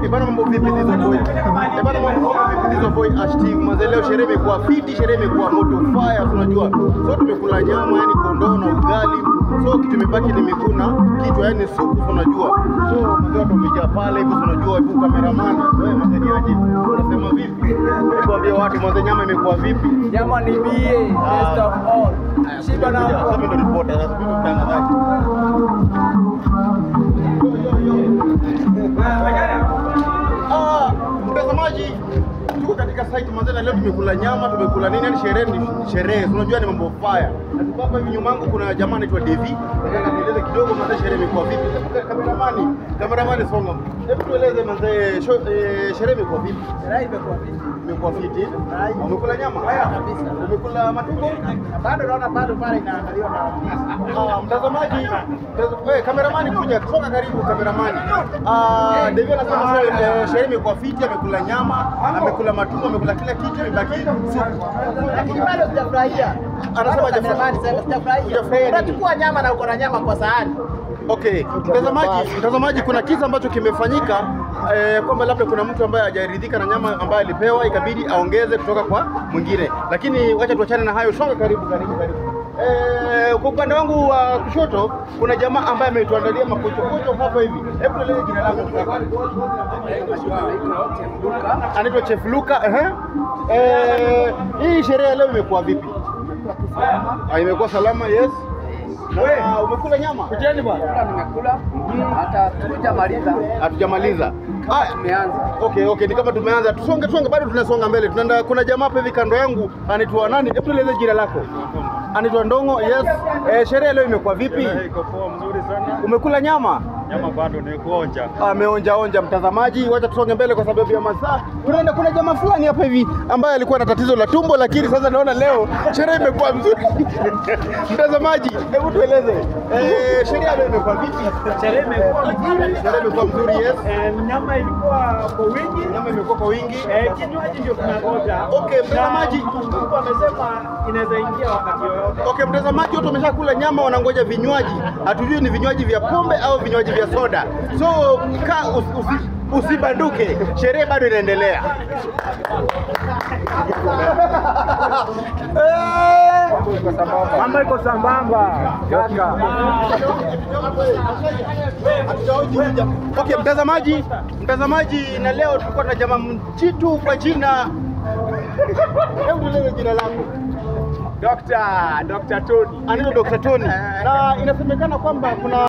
Ebana mambo vipi hizo boy? Ebana mambo vipi hizo boy Steve manze, leo sherehe imekuwa fiti, sherehe imekuwa moto fire, tunajua. So tumekula nyama yani kondoo na ugali. So kitu imebaki ni miguu na kichwa yani supu tunajua. So manze watu wamejaa pale hivyo tunajua, hebu cameraman wewe manze ni aje? Unasema vipi? Hebu ambia watu manze nyama imekuwa vipi? Nyama ni bie, best of all. Shiba na sasa mimi ndo reporter, sasa mimi ndo mtangazaji. Mtazamaji, tuko katika site manze na leo tumekula nyama, tumekula nini, yani sherehe ni sherehe, unajua ni mambo fire. Na tuko hapa hivi nyuma yangu kuna jamaa anaitwa Devi. Nataka nieleze kidogo manze sherehe imekuwa vipi. Cameraman, cameraman songa. Hebu tueleze manze sherehe imekuwa vipi? Sherehe imekuwa vipi? Imekuwa fiti. Umekula nyama? Kabisa. Umekula matumbo? Bado naona bado pale inaangaliwa na mtazamaji. Wewe cameraman kuja, songa karibu cameraman. Devi anasema sherehe imekuwa fiti, amekula nyama, amekula matumbo, amekula kila kitu, imebaki supu. Lakini bado sijafurahia. Anasema hajafurahia. Unachukua nyama na uko na nyama kwa sahani. Okay, mtazamaji, kuna kisa ambacho kimefanyika kwamba labda kuna mtu ambaye hajaridhika na nyama ambayo alipewa ikabidi aongeze kutoka kwa mwingine. Lakini wacha tuachane na hayo, songa karibu karibu karibu. Kwa upande wangu wa kushoto kuna jamaa ambaye ametuandalia makochokocho hapa hivi. Hebu tueleze jina lako. Anaitwa Chef Luka. Hii sherehe leo imekuwa vipi? Imekuwa salama, yes. Na umekula nyama? Kujeni bwana. Nimekula. Hata hatujamaliza. Hatujamaliza. Tumeanza. Okay, ni kama tumeanza. Tusonge bado tunasonga mbele. Tunaenda, kuna jamaa hapa hivi kando yangu anaitwa nani? Hebu tueleze jina lako. Anaitwa Ndongo, yes. Sherehe leo imekuwa vipi? Iko poa, mzuri sana. Umekula nyama? Nyama bado ni kuonja. Ameonja onja mtazamaji, wacha tusonge mbele kwa sababu ya masaa. Tunaenda, kuna jamaa fulani hapa hivi ambaye alikuwa na tatizo la tumbo lakini sasa naona leo sherehe imekuwa mzuri. Mtazamaji, hebu tueleze. Sherehe leo imekuwa vipi? Sherehe imekuwa mzuri. Sherehe imekuwa mzuri, yes. Nyama ilikuwa kwa wingi. Nyama imekuwa kwa wingi. Kinywaji ndio tunangoja. Okay, mtazamaji, Mungu amesema inaweza ingia wakati yoyote. Okay, mtazamaji, watu wameshakula nyama wanangoja vinywaji. Hatujui ni vinywaji vya pombe au vinywaji vya soda. So usibanduke, sherehe bado inaendelea. Mambo iko sambamba kaka. Okay, mtazamaji, na leo tulikuwa na jamaa mchitu kwa jina. Hebu tueleze jina lako. Dr. Tony. Anaitwa Dr. Tony. Na inasemekana kwamba kuna